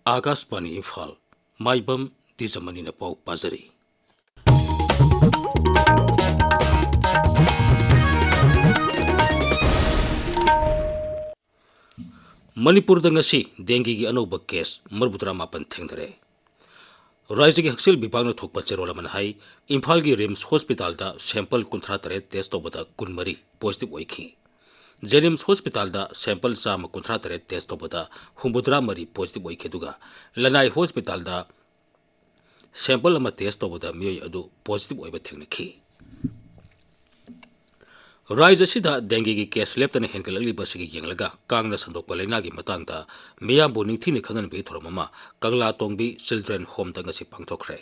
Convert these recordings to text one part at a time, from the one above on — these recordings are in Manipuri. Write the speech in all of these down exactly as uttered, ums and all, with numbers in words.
ꯑꯥꯀꯥꯁꯕꯥꯅꯤ ꯏꯝꯐꯥꯜ, ꯃꯥꯏꯕꯝ ꯗꯤꯖꯃꯅꯤꯅ ꯄꯥꯎ ꯄꯥꯖꯔꯤ꯫ ꯃꯅꯤꯄꯨꯔꯗ ꯉꯁꯤ ꯗꯦꯡꯒꯤꯒꯤ ꯑꯅꯧꯕ ꯀꯦꯁ ꯃꯔꯤꯐꯨꯇꯔꯥꯃꯥꯄꯟ ꯊꯦꯡꯅꯔꯦ꯫ ꯔꯥꯖ꯭ꯌꯒꯤ ꯍꯛꯁꯦꯜ ꯕꯤꯚꯥꯒꯅ ꯊꯣꯛꯄ ꯆꯦꯔꯣꯜ ꯑꯃꯅ ꯍꯥꯏ, ꯏꯝꯐꯥꯜꯒꯤ ꯔꯤꯝꯁ ꯍꯣꯁꯄꯤꯇꯥꯜꯗ ꯁꯦꯝꯄꯜ ꯀꯨꯟꯊ꯭ꯔꯥ ꯇꯔꯦꯠ ꯇꯦꯁ ꯇꯧꯕꯗ ꯀꯨꯟꯃꯔꯤ ꯄꯣꯖꯤꯇꯤꯚ ꯑꯣꯏꯈꯤ꯫ ꯖꯦꯅꯤꯝꯁ ꯍꯣꯁꯄꯤꯇꯥꯜꯗ ꯁꯦꯝꯄꯜ ꯆꯥꯝꯃ ꯀꯨꯟꯊ꯭ꯔꯥ ꯇꯔꯦꯠ ꯇꯦꯁ ꯇꯧꯕꯗ ꯍꯨꯝꯐꯨꯇꯔꯥ ꯃꯔꯤ ꯄꯣꯖꯤꯇꯤꯚ ꯑꯣꯏꯈꯤ, ꯑꯗꯨꯒ ꯂꯅꯥꯏ ꯍꯣꯁꯄꯤꯇꯥꯜꯗ ꯁꯦꯝꯄꯜ ꯑꯃ ꯇꯦꯁ ꯇꯧꯕꯗ ꯃꯤꯑꯣꯏ ꯑꯗꯨ ꯄꯣꯖꯤꯇꯤꯚ ꯑꯣꯏꯕ ꯊꯦꯡꯅꯈꯤ꯫ ꯔꯥꯖ꯭ꯌ ꯑꯁꯤꯗ ꯗꯦꯡꯒꯤꯒꯤ ꯀꯦꯁ ꯂꯦꯞꯇꯅ ꯍꯦꯟꯒꯠꯂꯛꯂꯤꯕ ꯑꯁꯤꯒꯤ ꯌꯦꯡꯂꯒ ꯀꯥꯡꯅ ꯁꯟꯗꯣꯛꯄ ꯂꯥꯏꯅꯥꯒꯤ ꯃꯇꯥꯡꯗ ꯃꯤꯌꯥꯝꯕꯨ ꯅꯤꯡꯊꯤꯅ ꯈꯪꯍꯟꯕꯒꯤ ꯊꯧꯔꯝ ꯑꯃ ꯀꯪꯂꯥꯇꯣꯡꯕꯤ ꯆꯤꯜꯗ꯭ꯔꯦꯟ ꯍꯣꯝꯗ ꯉꯁꯤ ꯄꯥꯡꯊꯣꯛꯈ꯭ꯔꯦ꯫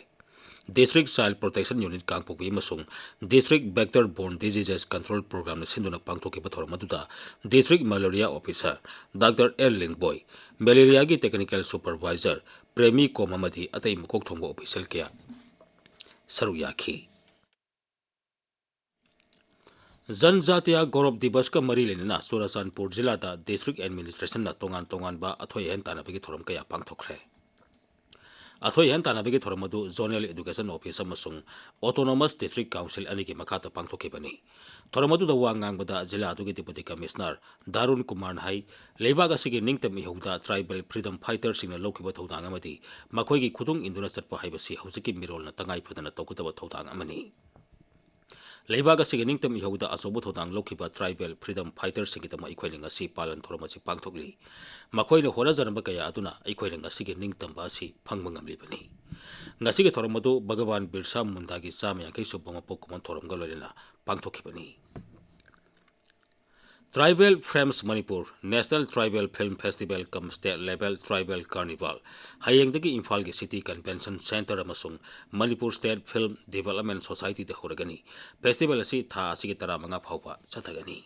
District child protection unit Kangpokpi ꯑꯃꯁꯨꯡ district vector borne diseases control ꯄ꯭ꯔꯣꯒ꯭ꯔꯥꯝꯅ ꯁꯤꯟꯗꯨꯅ ꯄꯥꯡꯊꯣꯛꯈꯤꯕ ꯊꯧꯔꯝ ꯑꯗꯨꯗ district malaria officer doctor N Lingboi, ꯃꯦꯂꯦꯔꯤꯌꯥꯒꯤ ꯇꯦꯛꯅꯤꯀꯦꯜ ꯁꯨꯄꯔꯚꯥꯏꯖꯔ ꯄ꯭ꯔꯦꯃꯤ ꯀꯣꯝ ꯑꯃꯗꯤ ꯑꯇꯩ ꯃꯀꯣꯛ ꯊꯣꯡꯕ ꯑꯣꯐꯤꯁꯤꯌꯦꯜ ꯀꯌꯥ ꯁꯔꯨꯛ ꯌꯥꯈꯤ꯫ ꯖꯟꯖꯥꯇꯤꯌꯥ ꯒꯧꯔꯕ ꯗꯤꯕꯁꯀ ꯃꯔꯤ ꯂꯩꯅꯅ ꯆꯨꯔꯥꯆꯥꯟꯄꯨꯔ ꯖꯤꯂꯥꯗ ꯗꯤꯁꯇ꯭ꯔꯤꯛ ꯑꯦꯗꯃꯤꯅꯤꯁꯇ꯭ꯔꯦꯁꯟꯅ ꯇꯣꯉꯥꯟ ꯇꯣꯉꯥꯟꯕ ꯑꯊꯣꯏ ꯑꯍꯦꯟ ꯇꯥꯟꯅꯕꯒꯤ ꯊꯧꯔꯝ ꯀꯌꯥ ꯄꯥꯡꯊꯣꯛꯈ꯭ꯔꯦ꯫ ꯑꯊꯣꯏ ꯑꯍꯦꯟ ꯇꯥꯟꯅꯕꯒꯤ ꯊꯧꯔꯝ ꯑꯗꯨ ꯖꯣꯅꯦꯜ ꯏꯗꯨꯀꯦꯁꯟ ꯑꯣꯐꯤꯁ ꯑꯃꯁꯨꯡ ꯑꯣꯇꯣꯅꯣꯃꯁ ꯗꯤꯁꯇ꯭ꯔꯤꯛ ꯀꯥꯎꯟꯁꯤꯜ ꯑꯅꯤꯒꯤ ꯃꯈꯥꯗ ꯄꯥꯡꯊꯣꯛꯈꯤꯕꯅꯤ꯫ ꯊꯧꯔꯝ ꯑꯗꯨꯗ ꯋꯥ ꯉꯥꯡꯕꯗ ꯖꯤꯂꯥ ꯑꯗꯨꯒꯤ ꯗꯤꯄꯨꯇꯤ ꯀꯃꯤꯁꯅꯔ ꯗꯥꯔꯨꯟ ꯀꯨꯃꯥꯔꯅ ꯍꯥꯏ, ꯂꯩꯕꯥꯛ ꯑꯁꯤꯒꯤ ꯅꯤꯡꯇꯝ ꯏꯍꯧꯗ ꯇ꯭ꯔꯥꯏꯕꯦꯜ ꯐ꯭ꯔꯤꯗꯝ ꯐꯥꯏꯇꯔꯁꯤꯡꯅ ꯂꯧꯈꯤꯕ ꯊꯧꯗꯥꯡ ꯑꯃꯗꯤ ꯃꯈꯣꯏꯒꯤ ꯈꯨꯗꯨꯡ ꯏꯟꯗꯨꯅ ꯆꯠꯄ ꯍꯥꯏꯕꯁꯤ ꯍꯧꯖꯤꯛꯀꯤ ꯃꯤꯔꯣꯜꯅ ꯇꯉꯥꯏ ꯐꯗꯅ ꯇꯧꯒꯗꯕ ꯊꯧꯗꯥꯡ ꯑꯃꯅꯤ꯫ ꯂꯩꯕꯥꯛ ꯑꯁꯤꯒꯤ ꯅꯤꯡꯇꯝ ꯏꯍꯧꯗ ꯑꯆꯧꯕ ꯊꯧꯗꯥꯡ ꯂꯧꯈꯤꯕ ꯇ꯭ꯔꯥꯏꯕꯦꯜ ꯐ꯭ꯔꯤꯗꯝ ꯐꯥꯏꯇꯔꯁꯤꯡꯒꯤꯗꯃꯛ ꯑꯩꯈꯣꯏꯅ ꯉꯁꯤ ꯄꯥꯂꯟ ꯊꯧꯔꯝ ꯑꯁꯤ ꯄꯥꯡꯊꯣꯛꯂꯤ꯫ ꯃꯈꯣꯏꯅ ꯍꯣꯠꯅꯖꯔꯝꯕ ꯀꯌꯥ ꯑꯗꯨꯅ ꯑꯩꯈꯣꯏꯅ ꯉꯁꯤꯒꯤ ꯅꯤꯡꯇꯝꯕ ꯑꯁꯤ ꯐꯪꯕ ꯉꯝꯂꯤꯕꯅꯤ꯫ ꯉꯁꯤꯒꯤ ꯊꯧꯔꯝ ꯑꯗꯨ ꯚꯒꯋꯥꯟ ꯕꯤꯔꯁꯥ ꯃꯨꯟꯗꯥꯒꯤ ꯆꯥꯝꯃ ꯌꯥꯡꯈꯩ ꯁꯨꯕ ꯃꯄꯣꯛ ꯀꯨꯝꯑꯣꯟ ꯊꯧꯔꯝꯒ ꯂꯣꯏꯅꯅ ꯄꯥꯡꯊꯣꯛꯈꯤꯕꯅꯤ꯫ Tribal Films Manipur, National Tribal Film Festival cum State Level Tribal Carnival ꯍꯌꯦꯡꯗꯒꯤ ꯏꯝꯐꯥꯜꯒꯤ ꯁꯤꯇꯤ ꯀꯟꯚꯦꯟꯁꯟ ꯁꯦꯟꯇꯔ ꯑꯃꯁꯨꯡ ꯃꯅꯤꯄꯨꯔ ꯁ꯭ꯇꯦꯠ ꯐꯤꯜꯝ ꯗꯤꯕꯦꯂꯞꯃꯦꯟ ꯁꯣꯁꯥꯏꯇꯤꯗ ꯍꯧꯔꯒꯅꯤ꯫ ꯐꯦꯁꯇꯤꯚꯦꯜ ꯑꯁꯤ ꯊꯥ ꯑꯁꯤꯒꯤ ꯇꯔꯥꯃꯉꯥ ꯐꯥꯎꯕ ꯆꯠꯊꯒꯅꯤ꯫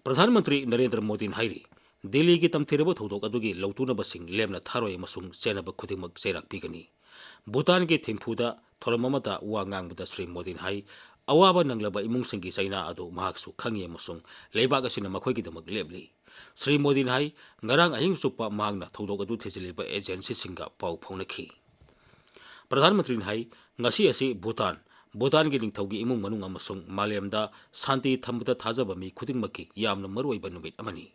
ꯄ꯭ꯔꯙꯥꯟ ꯃꯟꯇ꯭ꯔꯤ ꯅꯔꯦꯟꯗ꯭ꯔ ꯃꯣꯗꯤꯅ ꯍꯥꯏꯔꯤ, ꯗꯤꯜꯂꯤꯒꯤ ꯇꯝꯊꯤꯔꯕ ꯊꯧꯗꯣꯛ ꯑꯗꯨꯒꯤ ꯂꯧꯇꯨꯅꯕꯁꯤꯡ ꯂꯦꯝꯅ ꯊꯥꯔꯣꯏ ꯑꯃꯁꯨꯡ ꯆꯦꯟꯅꯕ ꯈꯨꯗꯤꯡꯃꯛ ꯆꯩꯔꯥꯛ ꯄꯤꯒꯅꯤ꯫ ꯚꯨꯇꯥꯟꯒꯤ ꯊꯤꯝꯐꯨꯗ ꯊꯧꯔꯝ ꯑꯃꯗ ꯋꯥ ꯉꯥꯡꯕꯗ ꯁ꯭ꯔꯤ ꯃꯣꯗꯤꯅ ꯍꯥꯏ, ꯑꯋꯥꯕ ꯅꯪꯂꯕ ꯏꯃꯨꯡꯁꯤꯡꯒꯤ ꯆꯩꯅꯥ ꯑꯗꯨ ꯃꯍꯥꯛꯁꯨ ꯈꯪꯏ ꯑꯃꯁꯨꯡ ꯂꯩꯕꯥꯛ ꯑꯁꯤꯅ ꯃꯈꯣꯏꯒꯤꯗꯃꯛ ꯂꯦꯞꯂꯤ꯫ ꯁ꯭ꯔꯤ ꯃꯣꯗꯤꯅ ꯍꯥꯏ, ꯉꯔꯥꯡ ꯑꯍꯤꯡ ꯆꯨꯞꯄ ꯃꯍꯥꯛꯅ ꯊꯧꯗꯣꯛ ꯑꯗꯨ ꯊꯤꯖꯤꯜꯂꯤꯕ ꯑꯦꯖꯦꯟꯁꯤꯁꯤꯡꯒ ꯄꯥꯎ ꯐꯥꯎꯅꯈꯤ꯫ ꯄ꯭ꯔꯙꯥꯟ ꯃꯟꯇ꯭ꯔꯤꯅ ꯍꯥꯏ, ꯉꯁꯤ ꯑꯁꯤ ꯚꯨꯇꯥꯟ, ꯚꯨꯇꯥꯟꯒꯤ ꯅꯤꯡꯊꯧꯒꯤ ꯏꯃꯨꯡ ꯃꯅꯨꯡ ꯑꯃꯁꯨꯡ ꯃꯥꯂꯦꯝꯗ ꯁꯥꯟꯇꯤ ꯊꯝꯕꯗ ꯊꯥꯖꯕ ꯃꯤ ꯈꯨꯗꯤꯡꯃꯛꯀꯤ ꯌꯥꯝꯅ ꯃꯔꯨꯑꯣꯏꯕ ꯅꯨꯃꯤꯠ ꯑꯃꯅꯤ꯫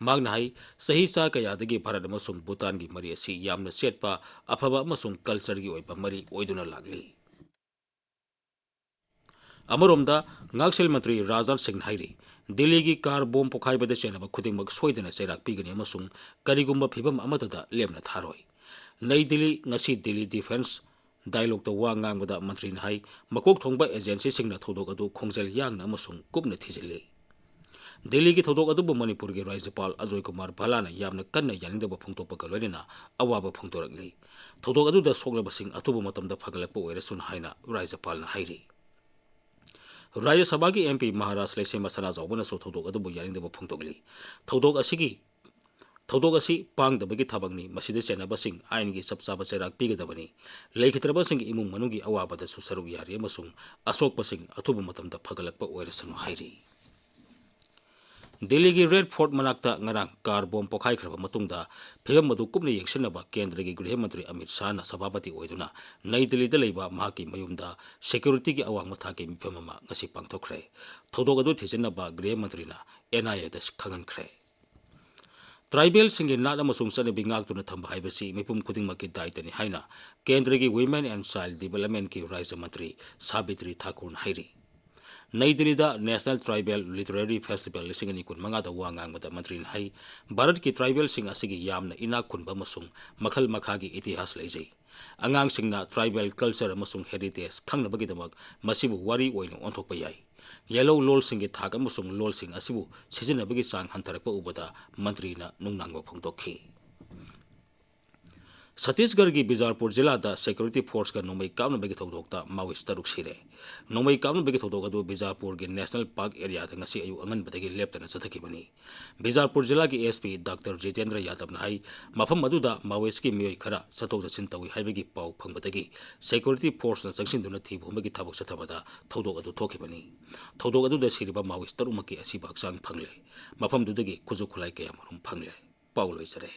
ꯃꯍꯥꯛꯅ ꯍꯥꯏ, ꯆꯍꯤ ꯆꯥ ꯀꯌꯥꯗꯒꯤ ꯚꯥꯔꯠ ꯑꯃꯁꯨꯡ ꯚꯨꯇꯥꯟꯒꯤ ꯃꯔꯤ ꯑꯁꯤ ꯌꯥꯝꯅ ꯆꯦꯠꯄ, ꯑꯐꯕ ꯑꯃꯁꯨꯡ ꯀꯜꯆꯔꯒꯤ ꯑꯣꯏꯕ ꯃꯔꯤ ꯑꯣꯏꯗꯨꯅ ꯂꯥꯛꯂꯤ꯫ ꯑꯃꯔꯣꯝꯗ, ꯉꯥꯛꯁꯦꯜ ꯃꯟꯇ꯭ꯔꯤ ꯔꯥꯖꯅꯥꯊ ꯁꯤꯡꯅ ꯍꯥꯏꯔꯤ, ꯗꯤꯜꯂꯤꯒꯤ ꯀꯥꯔ ꯕꯣꯝ ꯄꯣꯈꯥꯏꯕꯗ ꯆꯦꯟꯅꯕ ꯈꯨꯗꯤꯡꯃꯛ ꯁꯣꯏꯗꯅ ꯆꯩꯔꯥꯛ ꯄꯤꯒꯅꯤ ꯑꯃꯁꯨꯡ ꯀꯔꯤꯒꯨꯝꯕ ꯐꯤꯚꯝ ꯑꯃꯠꯇꯗ ꯂꯦꯝꯅ ꯊꯥꯔꯣꯏ꯫ ꯅꯩ ꯗꯤꯜꯂꯤ, ꯉꯁꯤ ꯗꯤꯜꯂꯤ ꯗꯤꯐꯦꯟꯁ ꯗꯥꯏꯂꯣꯒꯇ ꯋꯥ ꯉꯥꯡꯕꯗ ꯃꯟꯇ꯭ꯔꯤꯅ ꯍꯥꯏ, ꯃꯀꯣꯛ ꯊꯣꯡꯕ ꯑꯦꯖꯦꯟꯁꯤꯁꯤꯡꯅ ꯊꯧꯗꯣꯛ ꯑꯗꯨ ꯈꯣꯡꯖꯦꯜ ꯌꯥꯡꯅ ꯑꯃꯁꯨꯡ ꯀꯨꯞꯅ ꯊꯤꯖꯤꯜꯂꯤ꯫ ꯗꯤꯜꯂꯤꯒꯤ ꯊꯧꯗꯣꯛ ꯑꯗꯨꯕꯨ ꯃꯅꯤꯄꯨꯔꯒꯤ ꯔꯥꯖ꯭ꯌꯄꯥꯜ ꯑꯖꯣꯏ ꯀꯨꯃꯥꯔ ꯚꯜꯂꯥꯅ ꯌꯥꯝꯅ ꯀꯟꯅ ꯌꯥꯅꯤꯡꯗꯕ ꯐꯣꯡꯗꯣꯛꯄꯒ ꯂꯣꯏꯅꯅ ꯑꯋꯥꯕ ꯐꯣꯡꯗꯣꯔꯛꯂꯤ꯫ ꯊꯧꯗꯣꯛ ꯑꯗꯨꯗ ꯁꯣꯛꯂꯕꯁꯤꯡ ꯑꯊꯨꯕ ꯃꯇꯝꯗ ꯐꯒꯠꯂꯛꯄ ꯑꯣꯏꯔꯁꯅꯨ ꯍꯥꯏꯅ ꯔꯥꯖ꯭ꯌꯄꯥꯜꯅ ꯍꯥꯏꯔꯤ꯫ ꯔꯥꯖ꯭ꯌ ꯁꯚꯥꯒꯤ ꯑꯦꯝ ꯄꯤ ꯃꯍꯥꯔꯥꯖ ꯂꯩꯁꯦꯝꯕ ꯁꯅꯥꯖꯥꯎꯕꯅꯁꯨ ꯊꯧꯗꯣꯛ ꯑꯗꯨꯕꯨ ꯌꯥꯅꯤꯡꯗꯕ ꯐꯣꯡꯗꯣꯛꯂꯤ꯫ ꯊꯧꯗꯣꯛ ꯑꯁꯤꯒꯤ, ꯊꯧꯗꯣꯛ ꯑꯁꯤ ꯄꯥꯡꯗꯕꯒꯤ ꯊꯕꯛꯅꯤ, ꯃꯁꯤꯗ ꯆꯦꯟꯅꯕꯁꯤꯡ ꯑꯥꯏꯟꯒꯤ ꯆꯞ ꯆꯥꯕ ꯆꯩꯔꯥꯛ ꯄꯤꯒꯗꯕꯅꯤ꯫ ꯂꯩꯈꯤꯗ꯭ꯔꯕꯁꯤꯡꯒꯤ ꯏꯃꯨꯡ ꯃꯅꯨꯡꯒꯤ ꯑꯋꯥꯕꯗꯁꯨ ꯁꯔꯨꯛ ꯌꯥꯔꯤ ꯑꯃꯁꯨꯡ ꯑꯁꯣꯛꯄꯁꯤꯡ ꯑꯊꯨꯕ ꯃꯇꯝꯗ ꯐꯒꯠꯂꯛꯄ ꯑꯣꯏꯔꯁꯅꯨ ꯍꯥꯏꯔꯤ꯫ ꯗꯤꯜꯂꯤꯒꯤ ꯔꯦꯗ ꯐꯣꯔꯠ ꯃꯅꯥꯛꯇ ꯉꯔꯥꯡ ꯀꯥꯔ ꯕꯣꯝ ꯄꯣꯈꯥꯏꯈ꯭ꯔꯕ ꯃꯇꯨꯡꯗ ꯐꯤꯚꯝ ꯑꯗꯨ ꯀꯨꯞꯅ ꯌꯦꯡꯁꯤꯟꯅꯕ ꯀꯦꯟꯗ꯭ꯔꯒꯤ ꯒ꯭ꯔꯤꯍ ꯃꯟꯇ꯭ꯔꯤ ꯑꯃꯤꯠ ꯁꯥꯍꯅ ꯁꯚꯥꯄꯇꯤ ꯑꯣꯏꯗꯨꯅ ꯅꯩ ꯗꯤꯜꯂꯤꯗ ꯂꯩꯕ ꯃꯍꯥꯛꯀꯤ ꯃꯌꯨꯝꯗ ꯁꯦꯀ꯭ꯌꯨꯔꯤꯇꯤꯒꯤ ꯑꯋꯥꯡꯕ ꯊꯥꯛꯀꯤ ꯃꯤꯐꯝ ꯑꯃ ꯉꯁꯤ ꯄꯥꯡꯊꯣꯛꯈ꯭ꯔꯦ꯫ ꯊꯧꯗꯣꯛ ꯑꯗꯨ ꯊꯤꯖꯤꯟꯅꯕ ꯒ꯭ꯔꯤꯍ ꯃꯟꯇ꯭ꯔꯤꯅ ꯑꯦꯟ ꯑꯥꯏ ꯑꯦꯗ ꯈꯪꯍꯟꯈ꯭ꯔꯦ꯫ ꯇ꯭ꯔꯥꯏꯕꯦꯜꯁꯤꯡꯒꯤ ꯅꯥꯠ ꯑꯃꯁꯨꯡ ꯆꯠꯅꯕꯤ ꯉꯥꯛꯇꯨꯅ ꯊꯝꯕ ꯍꯥꯏꯕꯁꯤ ꯃꯤꯄꯨꯝ ꯈꯨꯗꯤꯡꯃꯛꯀꯤ ꯗꯥꯏꯇꯅꯤ ꯍꯥꯏꯅ ꯀꯦꯟꯗ꯭ꯔꯒꯤ Women and Child Developmentꯀꯤ ꯔꯥꯖ꯭ꯌ ꯃꯟꯇ꯭ꯔꯤ ꯁꯥꯕꯤꯇ꯭ꯔꯤ ꯊꯥꯀꯨꯔꯅ ꯍꯥꯏꯔꯤ꯫ ꯅꯩ ꯗꯤꯜꯂꯤꯗ National Tribal Literary Festival ꯂꯤꯁꯤꯡ ꯑꯅꯤ ꯀꯨꯟꯃꯉꯥꯗ ꯋꯥ ꯉꯥꯡꯕꯗ ꯃꯟꯇ꯭ꯔꯤꯅ ꯍꯥꯏ, ꯚꯥꯔꯠꯀꯤ ꯇ꯭ꯔꯥꯏꯕꯦꯜꯁꯤꯡ ꯑꯁꯤꯒꯤ ꯌꯥꯝꯅ ꯏꯅꯥꯛ ꯈꯨꯟꯕ ꯑꯃꯁꯨꯡ ꯃꯈꯜ ꯃꯈꯥꯒꯤ ꯏꯇꯤꯍꯥꯁ ꯂꯩꯖꯩ꯫ ꯑꯉꯥꯡꯁꯤꯡꯅ ꯇ꯭ꯔꯥꯏꯕꯦꯜ ꯀꯜꯆꯔ ꯑꯃꯁꯨꯡ ꯍꯦꯔꯤꯇꯦꯖ ꯈꯪꯅꯕꯒꯤꯗꯃꯛ ꯃꯁꯤꯕꯨ ꯋꯥꯔꯤ ꯑꯣꯏꯅ ꯑꯣꯟꯊꯣꯛꯄ ꯌꯥꯏ꯫ ꯌꯦꯜꯍꯧ ꯂꯣꯜꯁꯤꯡꯒꯤ ꯊꯥꯛ ꯑꯃꯁꯨꯡ ꯂꯣꯜꯁꯤꯡ ꯑꯁꯤꯕꯨ ꯁꯤꯖꯤꯟꯅꯕꯒꯤ ꯆꯥꯡ ꯍꯟꯊꯔꯛꯄ ꯎꯕꯗ ꯃꯟꯇ꯭ꯔꯤꯅ ꯅꯨꯡꯅꯥꯡꯕ ꯐꯣꯡꯗꯣꯛꯈꯤ꯫ ꯁꯠꯇꯤꯁꯒꯔꯒꯤ ꯕꯤꯖꯥꯄꯨꯔ ꯖꯤꯂꯥꯗ ꯁꯦꯀ꯭ꯌꯨꯔꯤꯇꯤ ꯐꯣꯔꯁꯀ ꯅꯣꯡꯃꯩ ꯀꯥꯞꯅꯕꯒꯤ ꯊꯧꯗꯣꯛꯇ ꯃꯥꯑꯣꯏꯁ ꯇꯔꯨꯛ ꯁꯤꯔꯦ꯫ ꯅꯣꯡꯃꯩ ꯀꯥꯞꯅꯕꯒꯤ ꯊꯧꯗꯣꯛ ꯑꯗꯨ ꯕꯤꯖꯥꯄꯨꯔꯒꯤ ꯅꯦꯁꯅꯦꯜ ꯄꯥꯔꯛ ꯑꯦꯔꯤꯌꯥꯗ ꯉꯁꯤ ꯑꯌꯨꯛ ꯑꯉꯟꯕꯗꯒꯤ ꯂꯦꯞꯇꯅ ꯆꯠꯊꯈꯤꯕꯅꯤ꯫ ꯕꯤꯖꯥꯄꯨꯔ ꯖꯤꯂꯥꯒꯤ ꯑꯦꯁ ꯄꯤ ꯗꯥꯛꯇꯔ ꯖꯤꯇꯦꯟꯗ꯭ꯔ ꯌꯥꯗꯕꯅ ꯍꯥꯏ, ꯃꯐꯝ ꯑꯗꯨꯗ ꯃꯥꯑꯣꯏꯁꯀꯤ ꯃꯤꯑꯣꯏ ꯈꯔ ꯆꯠꯊꯣꯛ ꯆꯠꯁꯤꯟ ꯇꯧꯏ ꯍꯥꯏꯕꯒꯤ ꯄꯥꯎ ꯐꯪꯕꯗꯒꯤ ꯁꯦꯀ꯭ꯌꯨꯔꯤꯇꯤ ꯐꯣꯔꯁꯅ ꯆꯪꯁꯤꯟꯗꯨꯅ ꯊꯤꯕ ꯍꯨꯝꯕꯒꯤ ꯊꯕꯛ ꯆꯠꯊꯕꯗ ꯊꯧꯗꯣꯛ ꯑꯗꯨ ꯊꯣꯛꯈꯤꯕꯅꯤ꯫ ꯊꯧꯗꯣꯛ ꯑꯗꯨꯗ ꯁꯤꯔꯤꯕ ꯃꯥꯑꯣꯏꯁ ꯇꯔꯨꯛꯃꯛꯀꯤ ꯑꯁꯤꯕ ꯍꯛꯆꯥꯡ ꯐꯪꯂꯦ꯫ ꯃꯐꯝꯗꯨꯗꯒꯤ ꯈꯨꯠꯁꯨ ꯈꯨꯠꯂꯥꯏ ꯀꯌꯥ ꯃꯔꯨꯝ ꯐꯪꯂꯦ꯫ ꯄꯥꯎ ꯂꯣꯏꯖꯔꯦ꯫